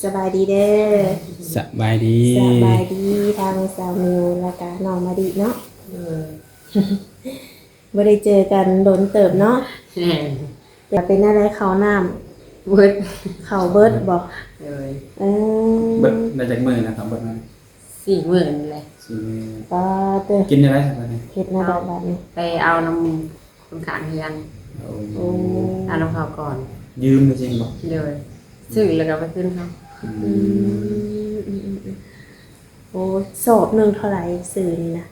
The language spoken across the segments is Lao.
ສະບາຍດີເດີ. ສະບາຍດີ. ສະບາຍດີທາງສາວມິວ ແລ້ວກະນ້ອງມະລິເນາະ. ເອີ ບໍ່ໄດ້ເຈີກັນດົນເຕີບເນາະ. ແມ່ນ. ເປັນແນວໃດ ເຂົ້ານ້ຳເບິດ? ເຂົ້າເບິດບໍ່? ໂດຍ. ເອີ ເບິດໄດ້ຈັກມື້ນະ ເຂົ້າເບິດມາ? ສີ່ມື້ນີ້ແຫຼະ. ສີ່ມື້. ປາເຕີ ກິນແນວໃດບັດນີ້? ເຮັດແນວໃດບັດນີ້? ໄປເອົານຳຄົນຂ້າງເຮືອນ. ໂອ້ ເອົານຳເຂົາກ່ອນ. ຢືມແມ່ນບໍ່? ໂດຍ. ຊື້ແລ້ວກໍໄປຄືນເຂົາ. ອືມ ອືມໆໆ ໂອ້ ສອບໜຶ່ງເທົ່າໃດຊື້ນີ້ນະ?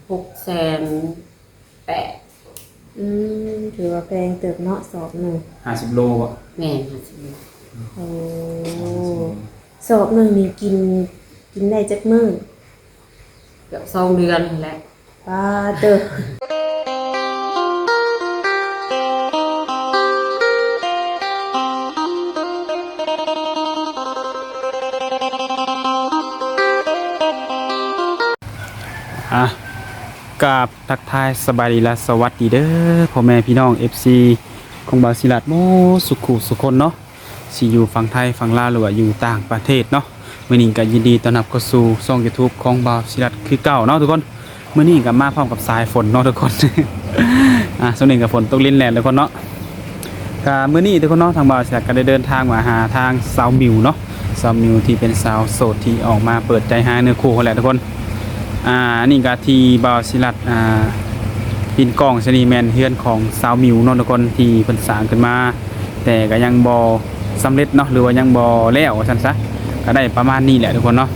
ຫົກແສນແປດ. ອືມ ຖືວ່າແພງເຕີບເນາະ ສອບໜຶ່ງ. ຫ້າສິບໂລບໍ່? ແມ່ນ ຫ້າສິບໂລ. ໂອ້ ສອບໜຶ່ງນີ້ກິນ ກິນໄດ້ຈັກມື້? ເກືອບສອງເດືອນຫັ້ນແຫຼະ. ປາເຕີ ອາ ກາບທັກທາຍສະບາຍດີ ແລະ ສະຫວັດດີເດີ ພໍ່ແມ່ພີ່ນ້ອງ ເອັຟຊີ ຂອງບ່າວສີລັດ ໝົດສຸຂູສຸຄົນເນາະ. ຊິຢູ່ຝັ່ງໄທ ຝັ່ງລາວ ຫຼືວ່າຢູ່ຕ່າງປະເທດເນາະ, ມື້ນີ້ກໍຍິນດີຕ້ອນຮັບເຂົ້າສູ່ຊ່ອງ YouTube ຂອງບ່າວສີລັດຄືເກົ່າເນາະທຸກຄົນ. ມື້ນີ້ກໍມາພ້ອມກັບສາຍຝົນເນາະທຸກຄົນ. ອາ ຊ່ວງນີ້ກໍຝົນຕົກລິນແຫຼະທຸກຄົນເນາະ. ກໍມື້ນີ້ທຸກຄົນເນາະ ທາງບ່າວສີລັດກໍໄດ້ເດີນທາງມາຫາທາງສາວມິວເນາະ, ສາວມິວທີ່ເປັນສາວໂສດທີ່ອອກມາເປີດໃຈຫາເນື້ອຄູ່ຫັ້ນແຫຼະທຸກຄົນ. ອາ ອັນນີ້ກໍທີ່ບ່າວສີລັດ ອາ ປິ່ນກ້ອງໃສ່ນີ້ແມ່ນເຮືອນຂອງສາວມິວເນາະທຸກຄົນ ທີ່ເພິ່ນສ້າງຂຶ້ນມາ ແຕ່ກໍຍັງບໍ່ສຳເລັດເນາະ ຫຼືວ່າຍັງບໍ່ແລ້ວວ່າຊັ້ນຊະ, ກໍໄດ້ປະມານນີ້ແຫຼະທຸກຄົນເນາະ.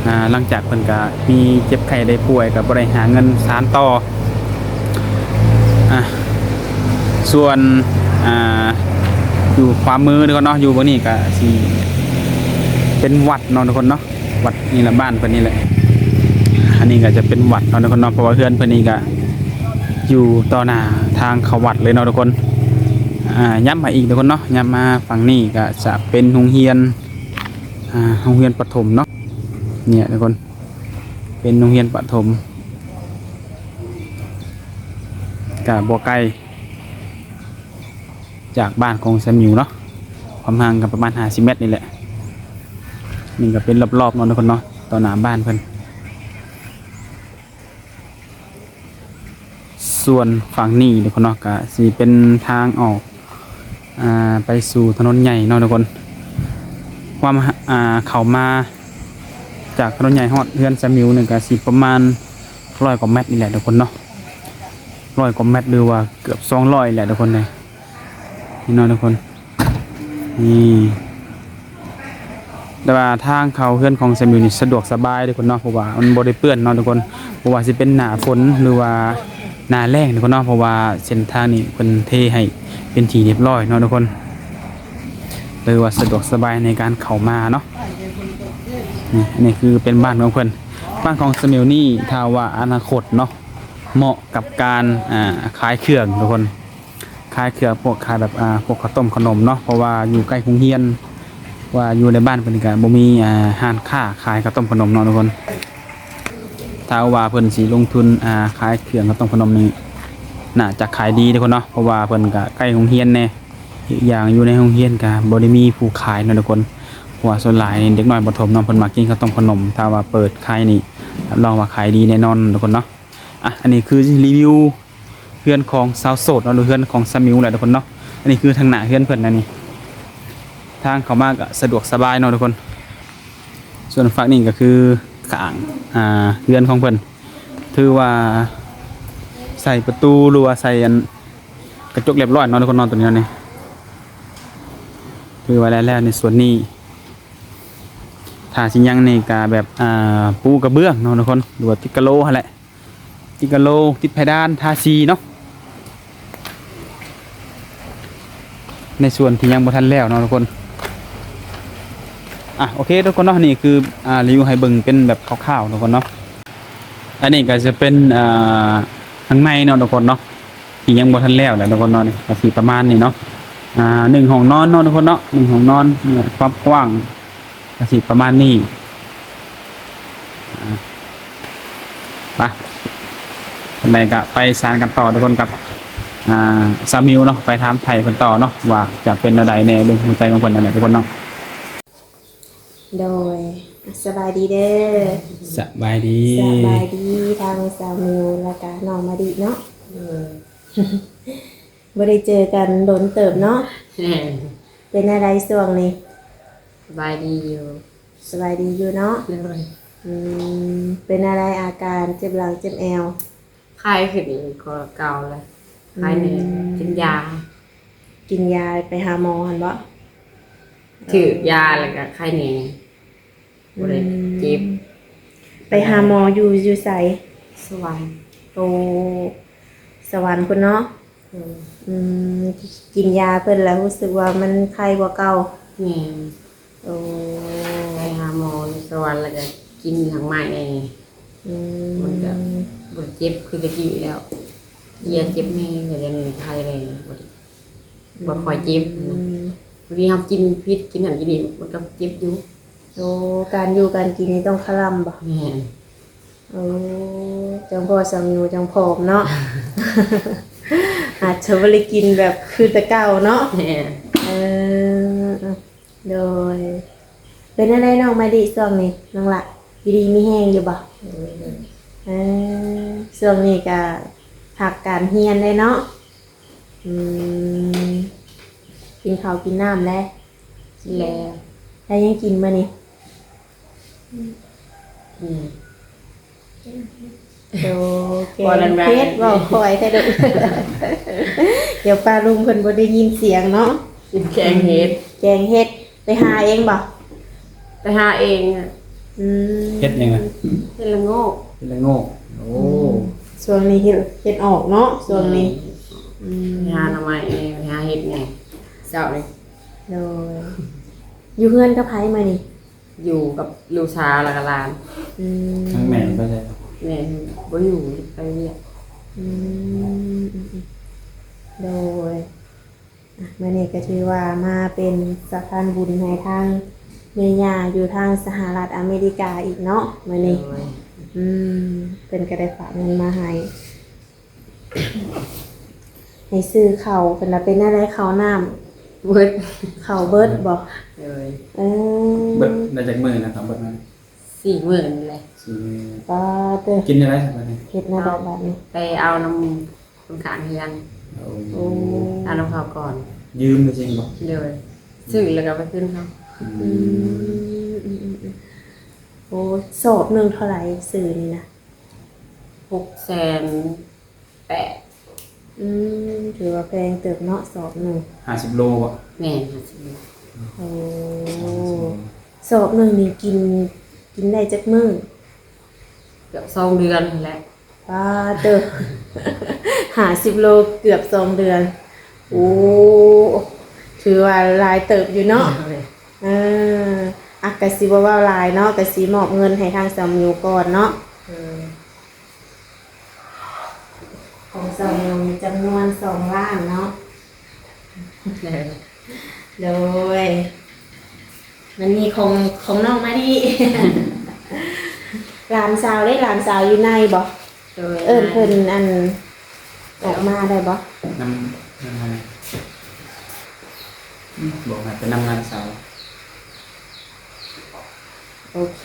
ອາ ຫຼັງຈາກເພິ່ນກໍມີເຈັບໄຂ້ໄດ້ປ່ວຍ ກໍບໍ່ໄດ້ຫາເງິນສານຕໍ່. ອາ ສ່ວນ ອາ ຢູ່ຂວາມືທຸກຄົນເນາະ ຢູ່ເບື້ອງນີ້ກໍຊິເປັນວັດເນາະທຸກຄົນເນາະ. ວັດນີ້ລະ ບ້ານເພິ່ນນີ້ແຫຼະ. ອັນນີ້ກໍຈະເປັນວັດເນາະທຸກຄົນເນາະ ເພາະວ່າເຮືອນເພິ່ນນີ້ກໍຢູ່ຕໍ່ໜ້າທາງເຂົ້າວັດເລີຍເນາະທຸກຄົນ. ອາ ຢ້ຳມາອີກທຸກຄົນເນາະ, ຢ້ຳມາຝັ່ງນີ້ກໍຈະເປັນໂຮງຮຽນ ອາ ໂຮງຮຽນປະຖົມເນາະ. ນີ້ທຸກຄົນ ເປັນໂຮງຮຽນປະຖົມ ກໍບໍ່ໄກ ຈາກບ້ານຂອງສາວມິວເນາະ, ຄວາມຫ່າງກໍປະມານຫ້າສິບແມັດນີ້ແຫຼະ. ນີ້ກໍເປັນລອບໆເນາະທຸກຄົນເນາະ ຕໍ່ໜ້າບ້ານເພິ່ນ. ສ່ວນຝັ່ງນີ້ທຸກຄົນເນາະ ກໍຊິເປັນທາງອອກ ອ່າ ໄປສູ່ຖະໜົນໃຫຍ່ເນາະທຸກຄົນ. ຄວາມ ອ່າ ເຂົ້າມາຈາກຖະໜົນໃຫຍ່ຮອດເຮືອນສາວມິວນີ້ກໍຊິປະມານຮ້ອຍກວ່າແມັດນີ້ແຫຼະທຸກຄົນເນາະ, ຮ້ອຍກວ່າແມັດ ຫຼືວ່າເກືອບສອງຮ້ອຍແຫຼະທຸກຄົນເອີຍ. ນີ້ເນາະທຸກຄົນ ນີ້ ແຕ່ວ່າທາງເຂົ້າເຮືອນຂອງສາວມິວນີ້ສະດວກສະບາຍທຸກຄົນເນາະ, ເພາະວ່າມັນບໍ່ໄດ້ເປື້ອນເນາະທຸກຄົນ. ບໍ່ວ່າຊິເປັນໜ້າຝົນ ຫຼືວ່າໜ້າແລ້ງທຸກຄົນເນາະ, ເພາະວ່າເສັ້ນທາງນີ້ເພິ່ນເທໃຫ້ເປັນທີ່ຮຽບຮ້ອຍເນາະທຸກຄົນ, ຖືວ່າສະດວກສະບາຍໃນການເຂົ້າມາເນາະ. ນີ້ ອັນນີ້ຄືເປັນບ້ານຂອງເພິ່ນ. ບ້ານຂອງສາວມິວນີ້ ຖ້າວ່າອະນາຄົດເນາະ ເໝາະກັບການ ອ່າ ຂາຍເຄື່ອງທຸກຄົນ, ຂາຍເຄື່ອງ ພວກຂາຍແບບ ອ່າ ພວກເຂົ້າຕົ້ມເຂົ້າໜົມເນາະ, ເພາະວ່າຢູ່ໃກ້ໂຮງຮຽນ, ວ່າຢູ່ໃນບ້ານເພິ່ນກໍບໍ່ມີ ອ່າ ຮ້ານຄ້າຂາຍເຂົ້າຕົ້ມເຂົ້າໜົມເນາະທຸກຄົນ. ຖ້າວ່າເພິ່ນຊິລົງທຶນ ອ່າ ຂາຍເຄື່ອງເຂົ້າຕົ້ມເຂົ້າໜົມນີ້ ໜ້າຈະຂາຍດີທຸກຄົນເນາະ, ເພາະວ່າເພິ່ນກໍໃກ້ໂຮງຮຽນແດ່. ອີກຢ່າງຢູ່ໃນໂຮງຮຽນກໍບໍ່ໄດ້ມີຜູ້ຂາຍເນາະທຸກຄົນ, ເພາະວ່າສ່ວນຫຼາຍເດັກນ້ອຍປະຖົມເນາະ ເພິ່ນມັກກິນເຂົ້າຕົ້ມເຂົ້າໜົມ. ຖ້າວ່າເປີດຂາຍນີ້ ຮັບຮອງວ່າຂາຍດີແນ່ນອນທຸກຄົນເນາະ. ອ່ະ ອັນນີ້ຄືຣີວິວເຮືອນຂອງສາວໂສດເນາະ ຫຼືເຮືອນຂອງສາວມິວແຫຼະທຸກຄົນເນາະ. ອັນນີ້ຄືທາງໜ້າເຮືອນເພິ່ນນະນີ້, ທາງເຂົ້າມາກໍສະດວກສະບາຍເນາະທຸກຄົນ. ສ່ວນຝັ່ງນີ້ກໍຄືຂ້າງ ອ່າ ເຮືອນຂອງເພິ່ນ, ຖືວ່າໃສ່ປະຕູ ຫຼືວ່າໃສ່ອັນກະຈົກຮຽບຮ້ອຍເນາະທຸກຄົນເນາະ. ຕົວນີ້ເນາະ ນີ້ ຖືວ່າແລ້ວໆ ໃນສ່ວນນີ້. ຖ້າຊິຍັງນີ້ກະແບບ ອ່າ ປູກະເບື້ອງເນາະທຸກຄົນ ຫຼືວ່າຕິດກະໂຫຼຫັ້ນແຫຼະ, ຕິດກະໂຫຼ ຕິດເພດານ ທາສີເນາະ ໃນສ່ວນທີ່ຍັງບໍ່ທັນແລ້ວເນາະທຸກຄົນ. ອ່ະ ໂອເຄທຸກຄົນເນາະ, ນີ້ຄື ອ່າ ຣີວິວໃຫ້ເບິ່ງເປັນແບບຄ່າວໆທຸກຄົນເນາະ. ອັນນີ້ກໍຈະເປັນ ອ່າ ຂ້າງໃນເນາະທຸກຄົນເນາະ ທີ່ຍັງບໍ່ທັນແລ້ວແຫຼະທຸກຄົນເນາະ. ນີ້ກໍຊິປະມານນີ້ເນາະ, ອ່າ ໜຶ່ງຫ້ອງນອນເນາະທຸກຄົນເນາະ, ໜຶ່ງຫ້ອງນອນ ຄວາມກວ້າງກໍຊິປະມານນີ້. ອ່າ ໄປ ຈັ່ງໃດກໍໄປສານກັນຕໍ່ທຸກຄົນ ກັບ ອ່າ ສາວມິວເນາະ, ໄປຖາມໄຖ່ເພິ່ນຕໍ່ເນາະ ວ່າຈະເປັນແນວໃດແດ່ ເລື່ອງຫົວໃຈຂອງເພິ່ນນັ້ນແຫຼະທຸກຄົນເນາະ. ໂດຍ ສະບາຍດີເດີ. ສະບາຍດີ. ສະບາຍດີທາງສາວມິວ ແລ້ວກະນ້ອງມະລິເນາະ. ເອີ ບໍ່ໄດ້ເຈີກັນດົນເຕີບເນາະ. ແມ່ນ. ເປັນແນວໃດຊ່ວງນີ້? ສະບາຍດີຢູ່. ສະບາຍດີຢູ່ເນາະ. ໂດຍ. ອືມ ເປັນແນວໃດອາການເຈັບຫຼັງເຈັບແອວ? ໄຂ້ຂຶ້ນກວ່າເກົ່າແລ້ວ. ໄຂ້ແນ່. ອືມ ກິນຢາ. ກິນຢາ ໄປຫາໝໍຫັ້ນບໍ? ຖືກຢາແລ້ວກະໄຂ້ແນ່. ອືມ ບໍ່ໄດ້ເຈັບ. ໄປຫາໝໍຢູ່ ຢູ່ໃສ? ສະຫວັນ. ໂອ້ ສະຫວັນພຸ້ນເນາະ. ເອີ ອືມ ກິນຢາເພິ່ນແລ້ວຮູ້ສຶກວ່າມັນໄຂ້ກວ່າເກົ່າ. ແມ່ນ. ໂອ້ ໄປຫາໝໍຢູ່ສະຫວັນ ແລ້ວກະກິນທາງໄມ້. ອືມ ມັນກະບໍ່ເຈັບຄືແຕ່ກີ້ແລ້ວ. ເຈັບແຮງ ແຕ່ດຽວນີ້ໄຂ້ແລ້ວ ບໍ່ ບໍ່ຄ່ອຍເຈັບ. ອືມ ພໍດີເຮົາກິນຜິດ ກິນນັ້ນກິນນີ້ ມັນກະເຈັບຢູ່. ໂອ້ ການຢູ່ການກິນນີ້ຕ້ອງຄະລຳບໍ? ແມ່ນ. ໂອ້ ຈັ່ງພໍ້ສາວມິວຈັ່ງຜອມເນາະ. ອາດຈະບໍ່ໄດ້ກິນແບບຄືແຕ່ເກົ່າເນາະ. ແມ່ນ. ເອີ ໂດຍ. ເປັນແນວໃດນ້ອງມະລິຊ່ວງນີ້ ນ້ອງຫຼ້າ ຢູ່ດີມີແຮງຢູ່ບໍ່? ໂດຍ. ເອີ ຊ່ວງນີ້ກະພັກການຮຽນເດ້ເນາະ. ອືມ ກິນເຂົ້າກິນນ້ຳແລ້ວ? ກິນແລ້ວ. ໄດ້ຫຍັງກິນມື້ນີ້? ອືມ ໂອ້ ແກງເຜັດ ເວົ້າຄ່ອຍແທ້ເດີ້. ດຽວປ້າລຸງເພິ່ນບໍ່ໄດ້ຍິນສຽງເນາະ. ກິນແກງເຫັດ. ແກງເຫັດ ໄປຫາເອງບໍ່? ໄປຫາເອງ. ອືມ ເຫັດຫຍັງນະ? ເຫັດລະໂງກ. ເຫັດລະໂງກ. ໂອ້ ອືມ ຊ່ວງນີ້ເຫັດ ເຫັດອອກເນາະ ຊ່ວງນີ້. ອືມ ໄປຫາໜໍ່ໄມ້ແດ່ ໄປຫາເຫັດແດ່ ເຊົ້ານີ້. ໂດຍ. ຢູ່ເຮືອນກັບໃຜມື້ນີ້? ຢູ່ກັບລູກສາວ ແລ້ວກະຫຼານ. ອືມ ທັງແມ່ໄປໃສ? ແມ່ບໍ່ຢູ່ ໄປວຽກ. ອືມ ໂດຍ. ອະ ມື້ນີ້ກະຖືວ່າມາເປັນສະພານບຸນໃຫ້ທາງແມ່ຍ່າຢູ່ທາງສະຫະລັດອາເມລິກາອີກເນາະ ມື້ນີ້. ໂດຍ. ອືມ ເພິ່ນກະໄດ້ຝາກເງິນມາໃຫ້ ໃຫ້ຊື້ເຂົ້າ. ເພິ່ນວ່າເປັນແນວໃດເຂົ້ານ້ຳ? ເບິດ. ເຂົ້າເບິດບໍ? ໂດຍ. ເອີ ເບິດໄດ້ຈັກມື້ນະ ເຂົ້າເບິດມາ? ສີ່ມື້ນີ້ແຫຼະ. ສີ່ມື້. ປາເຕີ ກິນແນວໃດບັດນີ້? ເຮັດແນວໃດບັດນີ້? ໄປເອົານຳຄົນຂ້າງເຮືອນ. ໂອ້ ເອົານຳເຂົາກ່ອນ. ຢືມຊື່ບໍ? ໂດຍ. ຊື້ແລ້ວກະໄປຄືນເຂົາ. ອືມ ອືມ ອືມ ອືມ. ໂອ້ ສອບໜຶ່ງເທົ່າໃດຊື້ນີ້ນະ? ຫົກແສນແປດ. ອືມ ຖືວ່າແພງເຕີບເນາະ ສອບໜຶ່ງ. ຫ້າສິບໂລບໍ? ແມ່ນ ຫ້າສິບໂລ. ໂອ້ ຫ້າສິບໂລ. ສອບໜຶ່ງນີ້ກິນ ກິນໄດ້ຈັກມື້? ເກືອບສອງເດືອນຫັ້ນແຫຼະ. ປາເຕີ ຫ້າສິບໂລ ເກືອບສອງເດືອນ. ໂອ້ ຖືວ່າຫຼາຍເຕີບຢູ່ເນາະ. ໂດຍ. ເອີ ອະ ກະຊິບໍ່ເວົ້າຫຼາຍເນາະ ກະຊິມອບເງິນໃຫ້ທາງສາວມິວກ່ອນເນາະ. ເອີ ຂອງສາວມິວມີຈຳນວນສອງລ້ານເນາະ. ໂດຍ. ມັນມີຂອງ ຂອງນ້ອງມະລິ. ຫຼານສາວເດ້ ຫຼານສາວຢູ່ໃນບໍ? ໂດຍ. ເອີ້ນເພິ່ນ ອັນ ອອກມາໄດ້ບໍ່? ນຳ ນຳ ອືມ ບອກໃຫ້ໄປນຳຫຼານສາວ. ໂອເຄ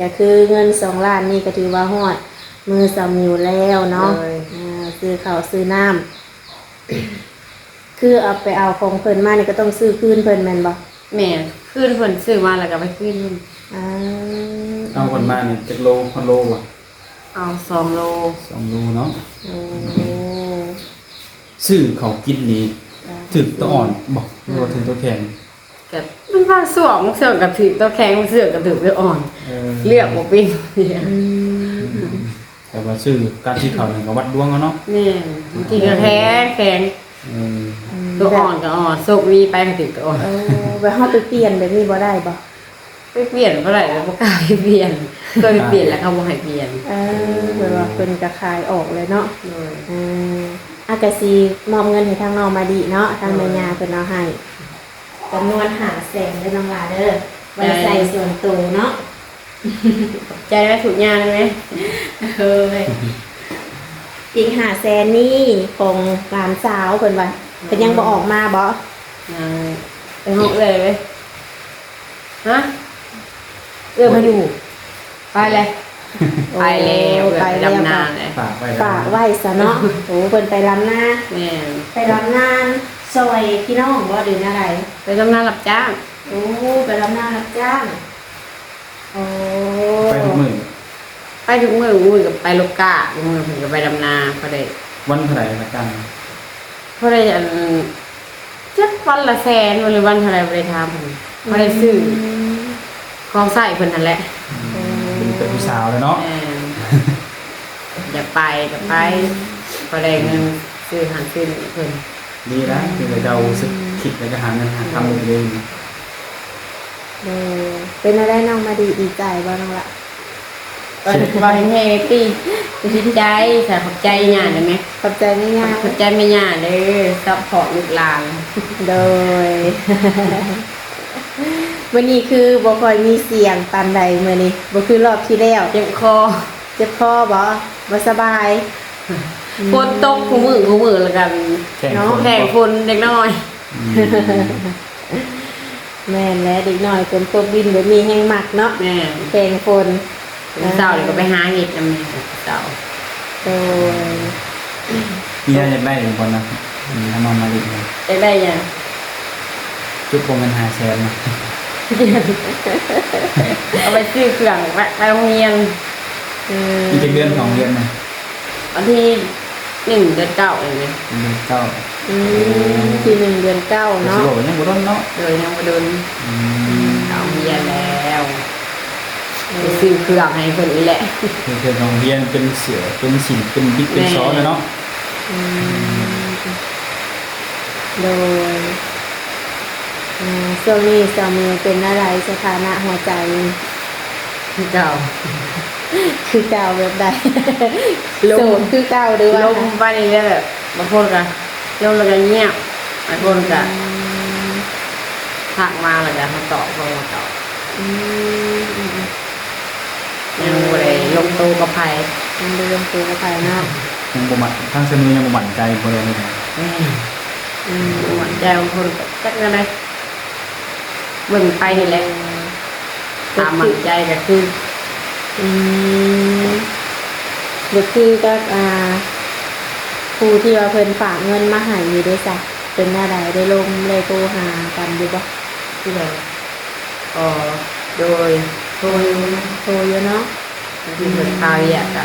ກະຄືເງິນສອງລ້ານນີ້ກະຖືວ່າຮອດມືສາວມິວແລ້ວເນາະ. ໂດຍ. ອ່າ ຊື້ເຂົ້າຊື້ນ້ຳ ຄືເອົາໄປເອົາຂອງເພິ່ນມານີ້ກະຕ້ອງຊື້ຄືນເພິ່ນແມ່ນບໍ່? ແມ່ນ ຄືນເພິ່ນ ຊື້ມາແລ້ວກະໄປຄືນເພິ່ນ. ອ່າ ເອົາເພິ່ນມານີ້ຈັກໂລ ຮອດໂລບໍ່? ເອົາສອງໂລ. ສອງໂລເນາະ. ໂອ້ ຊື້ເຂົ້າກິນນີ້ ຖືກໂຕອ່ອນບໍ່ ຫຼືວ່າຖືກໂຕແຂງ? ກະມັນບາງຊ່ວງ ບາງຊ່ວງກະຖືກໂຕແຂງ ບາງຊ່ວງກະຖືກໂຕອ່ອນ. ເອີ ເລືອກບໍ່ເປັນ. ອືມ ແຕ່ວ່າຊື້ ການຊື້ເຂົ້ານີ້ກະວັດດວງເອົາເນາະ. ແມ່ນ ບາງທີກະແຂງ ແຂງ. ເອີ ໂຕອ່ອນກະອ່ອນ ໂຊກດີໄປກະຖືກໂຕອ່ອນ. ເອີ ແບບເຮົາໄປປ່ຽນແບບນີ້ບໍ່ໄດ້ບໍ່? ໄປປ່ຽນບໍ່ໄດ້ ບໍ່ກ້າໄປປ່ຽນ ເຄີຍໄປປ່ຽນແລ້ວເຂົາບໍ່ໃຫ້ປ່ຽນ. ເອີ ເພິ່ນວ່າເພິ່ນກະຂາຍອອກແລ້ວເນາະ. ໂດຍ. ເອີ ອາ ກະຊິມອບເງິນໃຫ້ທາງນ້ອງມະລິເນາະ ທາງແມ່ຍ່າເພິ່ນເອົາໃຫ້ ຈຳນວນຫ້າແສນເດີນ້ອງຫຼ້າເດີ ໄວ້ໃຊ້ສ່ວນໂຕເນາະ. ຂອບໃຈຫຼາຍທຸກຢ່າງເລີຍ. ເອີຍ ອີກຫ້າແສນນີ້ຂອງຫຼານສາວເພິ່ນວ່າ. ເພິ່ນຍັງບໍ່ອອກມາບໍ? ຍັງ. ໄປຫ້ອງເອື້ອຍເວີຍ. ຮະ? ເດີມາຢູ່ ໄປແລ້ວ ໄປແລ້ວ ໂອ້ ເພິ່ນໄປ ໄປດຳນາແລ້ວ ແລ້ວ ຝາກໄວ້ ຝາກໄວ້ຊະເນາະ. ໂອ້ ເພິ່ນໄປດຳນາ ແມ່ນ ໄປດຳນາຊ່ອຍພີ່ນ້ອງບໍ່ ຫຼືແນວໃດ? ໄປດຳນາຮັບຈ້າງ. ໂອ້ ໄປດຳນາຮັບຈ້າງ. ໂອ້ ໄປທຸກມື້ ໄປທຸກມື້ ມື້ກໍໄປລົກກ້າ ມື້ເພິ່ນກໍໄປດຳນາ ພໍໄດ້ ວັນເທົ່າໃດລະຈ້າງ? ພໍໄດ້ອັນ ຈັກວັນລະແສນ ຫຼືວັນເທົ່າໃດບໍ່ໄດ້ຖາມເພິ່ນ ພໍໄດ້ຊື້ ອືມ ຂອງໃຊ້ເພິ່ນຫັ້ນແຫຼະ. ອືມ ເປັນ ເປັນຜູ້ສາວແລ້ວເນາະ ແມ່ນ ຢາກໄປກໍໄປ ອືມ ພໍໄດ້ເງິນຊື້ຫັ້ນຊື້ນີ້ເພິ່ນ. ດີລະ ອືມ ທີ່ເຈົ້າຄິດແລ້ວກໍຫາເງິນຫາຄຳ ອືມ ເອງ. ໂດຍ ເປັນແນວໃດນ້ອງມາດີ ດີໃຈບໍ່ນ້ອງລະ? ເອີ ເວົ້າແຮງໆ ຕິ ດີໃຈ ຂອບໃຈຍ່າໄດ້ໄໝ? ຂອບໃຈແມ່ຍ່າ ຂອບໃຈແມ່ຍ່າເດີ ຊັບພອດລູກຫຼານ. ໂດຍ ມື້ນີ້ຄືບໍ່ຄ່ອຍມີສຽງປານໃດ ມື້ນີ້ບໍ່ຄືຮອບທີ່ແລ້ວ ເຈັບຄໍ ເຈັບຄໍບໍ່? ບໍ່ສະບາຍ ອືມ ຝົນຕົກຄູ່ມື້ ຄູ່ມື້ ແລ້ວກໍ ແຂ້ງຝົນ ເນາະ ແຂ້ງຝົນເດັກນ້ອຍ. ອືມ ແມ່ນແຫຼະ ເດັກນ້ອຍຝົນຕົກດິນແບບນີ້ແຮງມັກເນາະ. ແມ່ນ ແຂ່ງຝົນ. ມື້ເຊົ້ານີ້ກໍໄປຫາເຫັດນຳແມ່ເຊົ້າ. ໂດຍ ມີແນວຢາກໄດ້ບໍ່ນະ ອືມ ທາງນ້ອງມາລິ? ຢາກໄດ້ຫຍັງ? ຈຸບບໍ່ແມ່ນຫ້າແສນນະ ເອົາໄປຊື້ເຄື່ອງ ໄປ ໄປໂຮງຮຽນ. ອືມ ອີກຈັກເດືອນ ສອງເດືອນນະ? ວັນທີໜຶ່ງ ເດືອນເກົ້ານີ້ແຫຼະ ເດືອນເກົ້າ. ອືມ ໂອ້ ທີໜຶ່ງ ເດືອນເກົ້າເນາະ. ກໍຊິບອກວ່າຍັງບໍ່ດົນເນາະ. ໂດຍ ຍັງບໍ່ດົນ. ອືມ ເຂົ້າໂຮງຮຽນແລ້ວ. ອືມ ໄປຊື້ເຄື່ອງໃຫ້ເພິ່ນນີ້ແຫຼະ ເຄື່ອງໂຮງຮຽນ ເປັນເສື້ອ ເປັນສິ້ນ ເປັນບິກ ເປັນຊໍແລ້ວເນາະ. ແມ່ນ. ອືມ ໂດຍ. ເອີ ຊ່ວງນີ້ສາວມິວເປັນແນວໃດ ສະຖານະຫົວໃຈ? ຄືເກົ່າ ຄືເກົ່າແບບໃດ? ລົມ ໂສດຄືເກົ່າ ຫຼືວ່າ ລົມໄປນີ້ແຫຼະ ແບບບາງຄົນກໍລົມແລ້ວກໍງຽບ ບາງຄົນກໍ ອືມ ທັກມາແລ້ວກໍມາຕອບ ບໍ່ມາຕອບ. ອືມ ອືມໆ ຍັງບໍ່ໄດ້ລົງໂຕກັບໃຜ ຍັງບໍ່ລົງໂຕກັບໃຜເນາະ. ຍັງບໍ່ໝັ້ນ ທາງຊະນີຍັງບໍ່ໝັ້ນໃຈ ບໍ່ໄດ້ເລີຍ. ອືມ ອືມ ບໍ່ໝັ້ນໃຈ ບາງຄົນກໍຈັກແນວໃດ ເບິ່ງໄປນີ້ແຫຼະ. ອືມ ຖ້າໝັ້ນໃຈກໍຄື ອືມ ກໍຄືກັບ ອ່າ ຜູ້ທີ່ວ່າເພິ່ນຝາກເງິນມາໃຫ້ຢູ່ເດ້ຊະ ເປັນແນວໃດ ໄດ້ລົມ ໄດ້ໂທຫາກັນຢູ່ບໍ່? ເທື່ອ ກໍໂດຍ ໂທຢູ່ ໂທຢູ່ເນາະ. ບາງທີເພິ່ນຄາວຽກກະ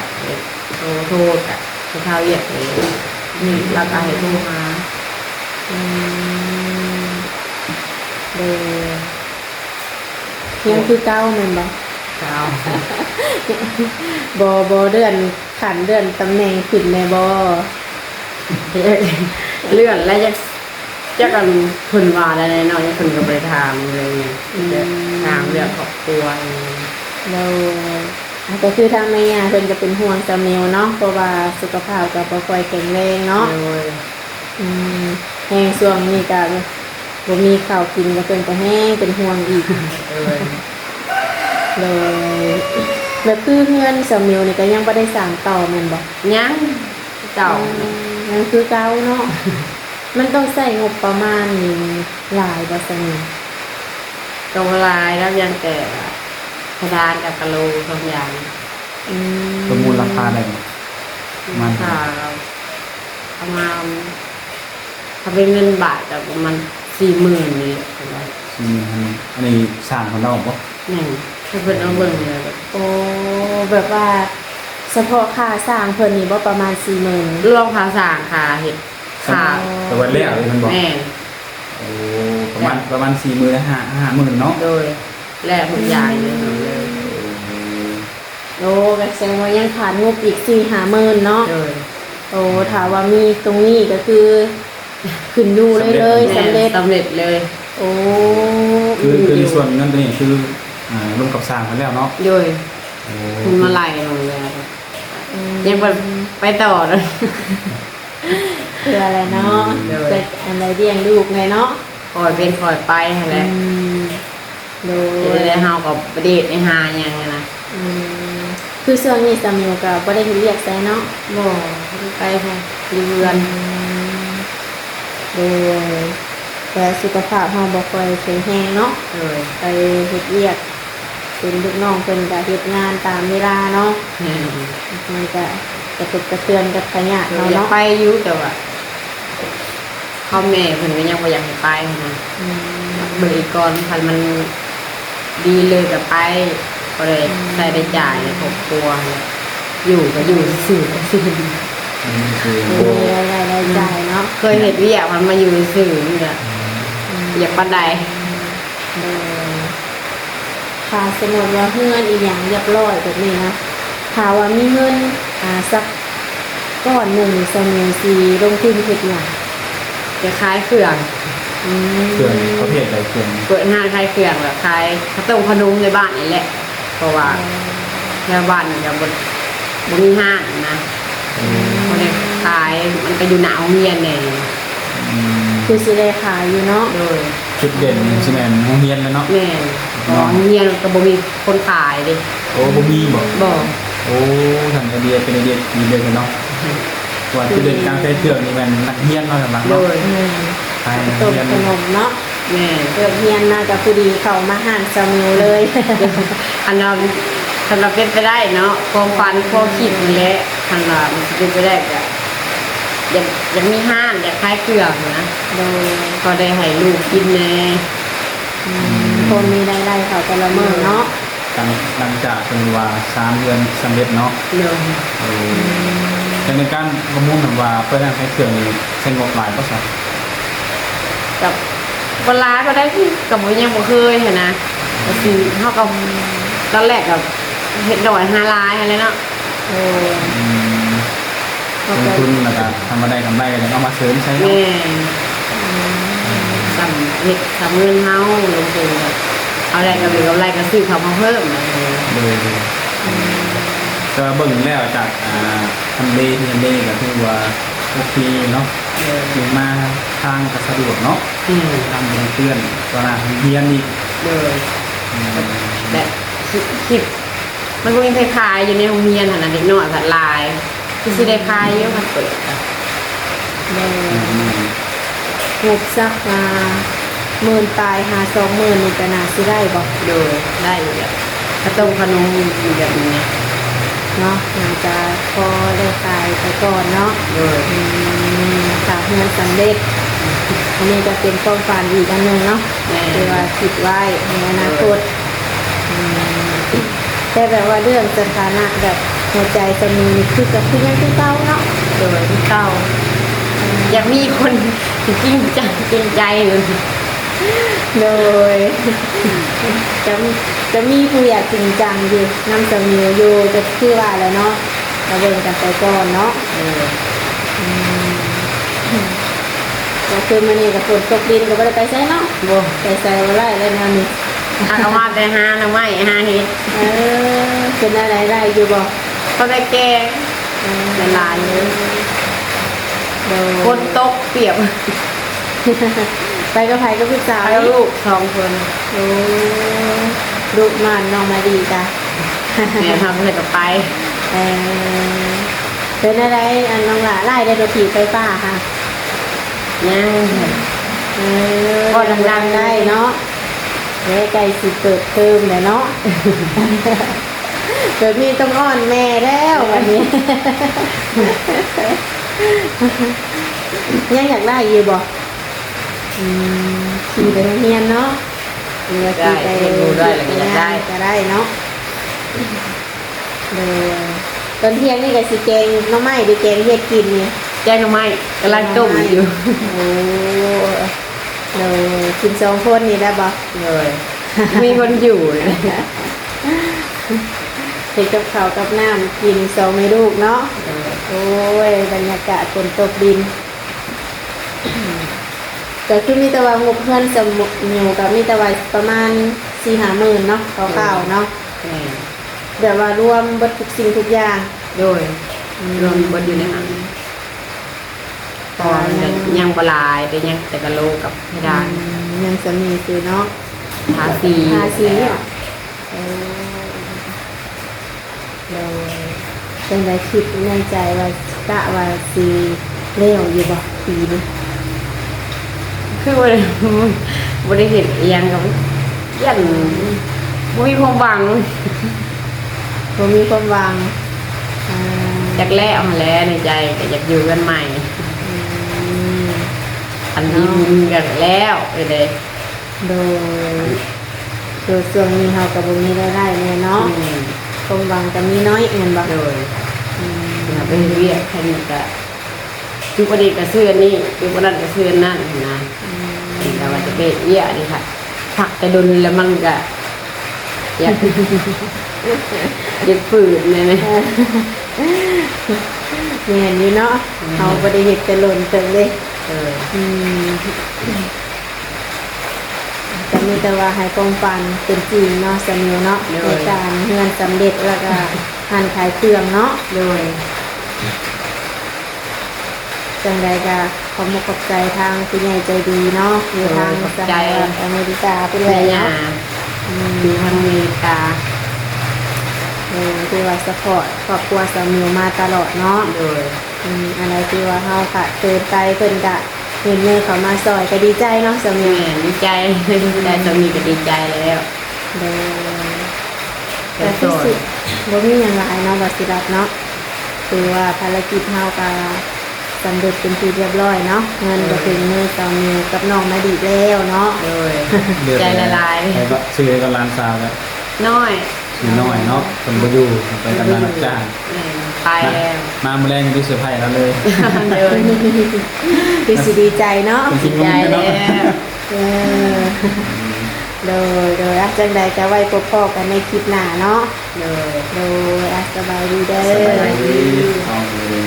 ໂທ ໂທກະເພິ່ນຄາວຽກເດ້ ນີ້ລາວກະໃຫ້ໂທຫາ. ອືມ ໂດຍ ຍັງຄືເກົ່າແມ່ນບໍ່? ເກົ່າ. ບໍ່ ບໍ່ເລື່ອນຂັ້ນເລື່ອນຕຳແໜ່ງຂຶ້ນແດ່ບໍ່? ເລື່ອນແລ້ວ ຈັກ ຈັກອັນເພິ່ນວ່າແນວໃດເນາະ ເພິ່ນກໍບໍ່ໄດ້ຖາມເລື່ອງຫຍັງ ອືມ ແຕ່ຖາມເລື່ອງຄອບຄົວ. ໂດຍ ກໍຄືທາງແມ່ຍ່າເພິ່ນກໍເປັນຫ່ວງສາວມິວເນາະ ເພາະວ່າສຸຂະພາບກໍບໍ່ຄ່ອຍແຂງແຮງເນາະ. ໂດຍ ອືມ ແຮງຊ່ວງນີ້ກໍບໍ່ມີເຂົ້າກິນ ກໍເພິ່ນກໍແຮງເປັນຫ່ວງອີກ. ໂດຍ ໂດຍ ແບບຄືເຮືອນສາວມິວນີ້ກໍຍັງບໍ່ໄດ້ສ້າງຕໍ່ແມ່ນບໍ່? ຍັງ ເກົ່າ ອືມ ຍັງຄືເກົ່າເນາະ. ມັນຕ້ອງໃຊ້ງົບປະມານນີ້ຫຼາຍບໍ່ຊະນີ້? ກໍບໍ່ຫຼາຍດອກ ຢ່າງແຕ່ວ່າ ເພດານກັບກະໂຫຼ ສອງຢ່າງ. ອືມ ປະມູນລາຄາໄດ້ບໍ່? ປະມານ ລາຄາປະມານ ຖ້າເປັນເງິນບາດກໍປະມານສີ່ໝື່ນນີ້ແຫຼະ. ສີ່ໝື່ນ ອັນນີ້ ອັນນີ້ສ້າງເພິ່ນເອົາບໍ່? ແມ່ນ ໃຫ້ເພິ່ນເອົາເບິ່ງແລ້ວ. ໂອ້ ແບບວ່າສະເພາະຄ່າສ້າງເພິ່ນນີ້ບໍ່ ປະມານສີ່ໝື່ນ? ລວມຄ່າສ້າງ ຄ່າເຮັດ ຄ່າ ແຕ່ວ່າແລ້ວນີ້ແມ່ນບໍ່? ແມ່ນ. ໂອ້ ປະມານ ແລ້ວ ປະມານສີ່ໝື່ນ ຫ້າ ຫ້າໝື່ນເນາະ? ໂດຍ ແລ້ວທຸກຢ່າງຢູ່ຫັ້ນເລີຍ. ໂອ້ ກໍແສດງວ່າຍັງຂາດງົບອີກສີ່ຫ້າໝື່ນເນາະ? ໂດຍ. ໂອ້ ຖ້າວ່າມີຕົງນີ້ກໍຄືຂຶ້ນຢູ່ເລີຍ ສຳເລັດ ແມ່ນ ສຳເລັດ ສຳເລັດເລີຍ. ໂອ້ ຄື ຄືໃນສ່ວນເງິນຕົວນີ້ຄື ອ່າ ລົມກັບສ້າງເພິ່ນແລ້ວເນາະ? ໂດຍ. ໂອ້ ເພິ່ນມາໄລ່ລົງແລ້ວ ອືມ ຍັງບໍ່ໄປຕໍ່ເລີຍ. ເພື່ອແຫຼະເນາະ. ອືມ ໂດຍ ຈັກອັນໃດລ້ຽງລູກແດ່ເນາະ? ຄ່ອຍເປັນຄ່ອຍໄປຫັ້ນແຫຼະ. ອືມ ໂດຍ ເຮັດໃດເຮົາກໍບໍ່ໄດ້ເຮັດໄດ້ຫາຫຍັງຫັ້ນນະ. ອືມ ຄືຊ່ວງນີ້ສາວມິວກໍບໍ່ໄດ້ເຮັດວຽກໃສເນາະ? ບໍ່ ບໍ່ໄດ້ໄປໃສ ຢູ່ເຮືອນ. ອືມ ໂດຍ ແຕ່ສຸຂະພາບເຮົາບໍ່ຄ່ອຍແຂງແຮງເນາະ. ໂດຍ ໄປເຮັດວຽກ ເປັນລູກນ້ອງເພິ່ນກະເຮັດງານຕາມເວລາເນາະ. ແມ່ນ. ມັນກະກະທົບກະເທືອນກັບທາຍາດເຮົາເນາະ. ຢາກໄປຢູ່ ແຕ່ວ່າພໍ່ແມ່ເພິ່ນກໍຍັງບໍ່ຢາກໃຫ້ໄປນະ. ອືມ. ເບິ່ງອີກກ່ອນ ຄັນມັນດີເລີຍກໍໄປ ພໍໄດ້ ອືມ ໃຊ້ໄດ້ຈ່າຍໃນຄອບຄົວ. ຢູ່ກໍຢູ່ຊື່ໆ ອືມ ຄື ບໍ່ມີລາຍໄດ້ລາຍຈ່າຍເນາະ. ເຄີຍເຮັດວຽກ ມັນມາຢູ່ຊື່ໆ ມັນກໍ ອືມ ຢາກປານໃດ. ໂດຍ ຖ້າສົມມຸດວ່າເຮືອນອີ່ຫຍັງຮຽບຮ້ອຍແບບນີ້ນະ ຖ້າວ່າມີເງິນ ອ່າ ສັກກ້ອນໜຶ່ງ ສາມີຊິລົງທຶນເຮັດຫຍັງ? ຈະຂາຍເຄື່ອງ. ອືມ. ເຄື່ອງປະເພດໃດ? ເຄື່ອງ ເປີດຮ້ານຂາຍເຄື່ອງ ແບບຂາຍເຂົ້າຕົ້ມເຂົ້າໜົມໃນບ້ານນີ້ແຫຼະ. ເພາະວ່າ ອໍ ແຖວບ້ານມັນກໍບໍ່ ບໍ່ມີຮ້ານນະ. ອືມ. ບໍ່ໄດ້ຂາຍ ມັນກໍຢູ່ໜ້າໂຮງຮຽນແດ່. ອືມ. ຄືຊິໄດ້ຂາຍຢູ່ເນາະ. ໂດຍ. ຈຸດເດັ່ນຊິແມ່ນໂຮງຮຽນແຫຼະເນາະ. ແມ່ນ. ເພາະວ່າໂຮງຮຽນກໍບໍ່ມີຄົນຂາຍເດ້. ໂອ້ ບໍ່ມີບໍ? ບໍ່. ໂອ້ ທ່ານໄອເດຍເປັນໄອເດຍທີ່ດີເລີຍເນາະ. ອືມ. ວ່າຈຸດເດັ່ນການຂາຍເຄື່ອງນີ້ແມ່ນນັກຮຽນເນາະ ຫຼັກໆ ເນາະ. ໂດຍ. ແມ່ນ. ຂາຍ ຂາຍຂະໜົມເນາະ. ແມ່ນ. ເລີກຮຽນມາກໍພໍດີເຂົ້າມາຮ້ານສາມີເລີຍ. ອັນນັ້ນ ຄັນວ່າເປັນໄປໄດ້ເນາະ ຄວາມຝັນຄວາມຄິດນີ້ແຫຼະ ຄັນວ່າມັນຊິເປັນໄປໄດ້ກໍຢາກ ຢາກມີຮ້ານ ຢາກຂາຍເຄື່ອງນະ. ໂດຍ. ພໍໄດ້ໃຫ້ລູກກິນແດ່. ອືມ. ອືມ. ພໍມີລາຍໄດ້ເຂົ້າແຕ່ລະມື້ເນາະ. ຫຼັງ ຫຼັງຈາກເພິ່ນວ່າສາມເດືອນສຳເລັດເນາະ. ໂດຍ. ເອີ ອືມ. ແຕ່ໃນການປະມູນນັ້ນວ່າເປີດຮ້ານຂາຍເຄື່ອງນີ້ໃຊ້ງົບຫຼາຍບໍ່ຊະ? ກໍບໍ່ຫຼາຍປານໃດ ກໍບໍ່ ຍັງບໍ່ເຄີຍຫັ້ນນະ. ກໍຊິ ເຮົາກໍ ຕອນແລກກໍເຮັດໜ້ອຍຫາຫຼາຍຫັ້ນແຫຼະເນາະ. ໂອ້. ອືມ. ລົງທຶນແລ້ວກໍ ຄັນວ່າໄດ້ກຳໄລກໍຍັງເອົາມາເສີມໃສ່ເນາະ. ແມ່ນ. ອືມ. ສ່ຳເຮັດສ່ຳເງິນເຮົາລົງທຶນ ເຮົາໄດ້ກຳໄລກໍຊື້ເຂົ້າມາເພີ່ມ. ໂດຍ. ອືມ. ແຕ່ວ່າເບິ່ງແລ້ວຈາກ ອ່າ ທຳເລ ທຳເລກໍຖືວ່າໂອເຄເນາະ. ໂດຍ. ຄືມາທາງກໍສະດວກເນາະ. ແມ່ນ. ທາງບໍ່ເປື້ອນ ຕໍ່ໜ້າໂຮງຮຽນອີກ. ໂດຍ. ອືມ. ແບບ ຄິດ ຄິດ ມັນບໍ່ມີໃຜຂາຍ ຢູ່ໃນໂຮງຮຽນຫັ້ນນະ ເດັກນ້ອຍພັດຫຼາຍ ຄືຊິໄດ້ຂາຍຢູ່ຄັນເປີດ. ໂດຍ. ແມ່ນໆ. ງົບສັກ ອ່າ ໝື່ນປາຍຫາສອງໝື່ນນີ້ກໍໜ້າຊິໄດ້ບໍ່? ໂດຍ ໄດ້ຢູ່ແຫຼະ ເຂົ້າຕົ້ມເຂົ້າໜົມຢູ່ແບບນີ້ເນາະ ໜ້າຈະພໍໄດ້ຂາຍໄປກ່ອນເນາະ. ໂດຍ. ອືມ ຖ້າເຮືອນສຳເລັດ ອັນນີ້ກໍເປັນຄວາມຝັນອີກອັນໜຶ່ງເນາະ. ແມ່ນ. ທີ່ວ່າຄິດໄວ້ໃນອະນາຄົດ. ໂດຍ. ອືມ ແຕ່ແບບວ່າເລື່ອງສະຖານະແບບຫົວໃຈສາມີນີ້ ຄື ກໍຄືຍັງຄືເກົ່າເນາະ? ໂດຍ ຄືເກົ່າ. ອືມ ຢາກມີຄົນທີ່ຈິງຈັງ ຈິງໃຈ. ໂດຍ. ຈະ ຈະມີຜູ້ຢາກຈິງຈັງຢູ່ນຳສາມີຢູ່ ກໍຄືວ່າແຫຼະເນາະ ກໍເບິ່ງກັນໄປກ່ອນເນາະ. ໂດຍ. ອືມ ກໍຄືມື້ນີ້ກໍຝົນຕົກດິນ ກໍບໍ່ໄດ້ໄປໃສເນາະ? ບໍ່ ໄປໃສບໍ່ໄດ້ແລ້ວແນວນີ້. ຫາກໍມາແຕ່ຫາໜໍ່ໄມ້ຫາເຫັດ. ເອີ ເປັນແນວໃດ ໄດ້ຢູ່ບໍ່? ພໍໄດ້ແກງ. ເອີ ໄດ້ຫຼາຍຢູ່. ໂດຍ. ຝົນຕົກປຽກ. ໄປກັບໃຜ? ກັບລູກສາວ? ໄປກັບລູກສອງຄົນ. ໂອ້ ລູກມານນ້ອງມາດີກະ ແມ່ນ ເຮົາເພິ່ນກໍໄປ. ເອີ ເປັນແນວໃດ ອັນ ນ້ອງຫຼ້າ ຫຼາຍໄດ້ລົດຖີບໄຟຟ້າຫະ? ຍັງ. ເອີ ພໍດັງໆ ໄດ້ເນາະ. ເອີ ໃກ້ຊິເປີດເທີມແລ້ວເນາະ ແບບນີ້ຕ້ອງອ້ອນແມ່ແລ້ວບັດນີ້. ຍັງຢາກໄດ້ຢູ່ບໍ່? ອືມ ຂີ່ໄປໂຮງຮຽນເນາະ ຫຼືວ່າຂີ່ໄປ ໄດ້ ເຮັດໄດ້ ກໍໄດ້ເນາະ. ໂດຍ. ຕອນທ່ຽງນີ້ກໍຊິແກງໜໍ່ໄມ້ ຫຼືແກງເຫັດກິນນີ້? ແກງໜໍ່ໄມ້ ກຳລັງຕົ້ມຢູ່. ໂອ້ ໂດຍ. ກິນສອງຄົນນີ້ໄດ້ບໍ່? ໂດຍ. ມີຄົນຢູ່ ເຮັດກັບເຂົ້າກັບນ້ຳກິນສອງແມ່ລູກເນາະ. ໂດຍ. ໂອ້ຍ ບັນຍາກາດຝົນຕົກດິນ ກໍຄືມີແຕ່ວ່າງົບເຮືອນສະໝຸດຢູ່ ກໍມີແຕ່ວ່າປະມານສີ່ຫ້າໝື່ນເນາະ ຄ່າວໆ ເນາະ. ແມ່ນ. ແບບວ່າລວມເບິດທຸກສິ່ງທຸກຢ່າງ. ໂດຍ. ອືມ ລວມເບິດຢູ່ໃນຫັ້ນ ເພາະວ່າມັນຍັງ ຍັງບໍ່ຫຼາຍ ແຕ່ຍັງແຕ່ກະໂຫຼກັບເພດານ. ອືມ ຍັງສ່ຳນີ້ຊື່ເນາະ ທາສີ ທາສີເນາະ. ໂອ້ ໂດຍ. ຈັ່ງໃດ ຄິດໃນໃຈວ່າ ກະວ່າຊິແລ້ວຢູ່ບໍ່ປີນີ້? ຄືວ່າ ບໍ່ໄດ້ເຮັດອີ່ຫຍັງ ກໍຢ້ານ ບໍ່ມີຄວາມຫວັງ ບໍ່ມີຄວາມຫວັງ ອ່າ ຢາກແລ້ວຫັ້ນແຫຼະ ໃນໃຈກໍຢາກຢູ່ເຮືອນໃໝ່ ອືມ ຄັນມີບຸນກໍແລ້ວເອີເດ້ ໂດຍ ຄືຊ່ວງນີ້ເຮົາກໍບໍ່ມີລາຍໄດ້ແນ່ເນາະ ອືມ ຄວາມຫວັງກໍມີໜ້ອຍແມ່ນບໍ່? ໂດຍ ອືມ ເຮົາໄປເຮັດວຽກແຄ່ນີ້ກໍ ຢູ່ບໍ່ດີກໍຊື້ອັນນີ້ ຢູ່ບໍ່ນັ້ນກໍຊື້ອັນນັ້ນນະ ອືມ ເພິ່ນກໍວ່າຈະໄປເອີຍນີ້ຄ່ະ ພັກແຕ່ດົນແລ້ວມັນກໍຢາກ ຢາກຟື້ນແນ່ ແມ່ນຢູ່ເນາະ ອືມ ເຮົາບໍ່ໄດ້ເຮັດແຕ່ດົນເຕີບເດ້ ເອີ ອືມ ກໍມີແຕ່ວ່າໃຫ້ຄວາມຝັນເປັນຈິງເນາະ ສາວມິວເນາະ ໂດຍ ໃນການເຮືອນສຳເລັດ ແລ້ວກໍຮ້ານຂາຍເຄື່ອງເນາະ ໂດຍ ຈັ່ງໃດກໍຂອບມຸກຂອບໃຈທາງຜູ້ໃຫຍ່ໃຈດີເນາະ ໂດຍ ຢູ່ທາງ ຂອບໃຈ ສະຫະລັດອາເມລິກາພຸ້ນແຫຼະເນາະ ອືມ ຢູ່ທາງອາເມລິກາ ໂດຍ ທີ່ວ່າຊັບພອດຄອບຄົວສາວມິວມາຕະຫຼອດເນາະ ໂດຍ ອືມ ອັນໃດທີ່ວ່າເຮົາຂາດເຂີນໄປ ເພິ່ນກະ ຍື່ນມືເຂົ້າມາຊ່ອຍກໍດີໃຈເນາະ ສາວມິວ ແມ່ນ ດີໃຈ ໄດ້ສ່ຳນີ້ກໍດີໃຈແລ້ວ ໂດຍ ກໍຄືຊິບໍ່ມີຫຍັງຫຼາຍເນາະ ບ່າວສີລັດເນາະ ຖືວ່າພາລະກິດເຮົາກໍສຳເລັດເປັນທີ່ຮຽບຮ້ອຍເນາະ ເງິນກໍເຖິງມືສາວມິວກັບນ້ອງມາດີແລ້ວເນາະ ໂດຍ ຂອບໃຈຫຼາຍໆ ໃຫ້ບະ ຊື້ໃຫ້ກັບຫຼານສາວແລ້ວ ນ້ອຍ ນ້ອຍເນາະ ເພິ່ນບໍ່ຢູ່ ເພິ່ນໄປທຳງານຮັບຈ້າງ ແມ່ນ ໄປແລ້ວ ມາມື້ແລງນີ້ເຊີໄພລາວເລີຍ ໂດຍ ຄືຊິດີໃຈເນາະ ເພິ່ນຊິງົງເນາະ ດີໃຈແລ້ວ ເອີ ໂດຍ ໂດຍ ອ່ະ ຈັ່ງໃດກໍໄວ້ພົບພໍ້ກັນໃນຄລິບໜ້າເນາະ ໂດຍ ໂດຍ ອ່ະ ສະບາຍດີເດີ ສະບາຍດີ ສະບາຍດີ.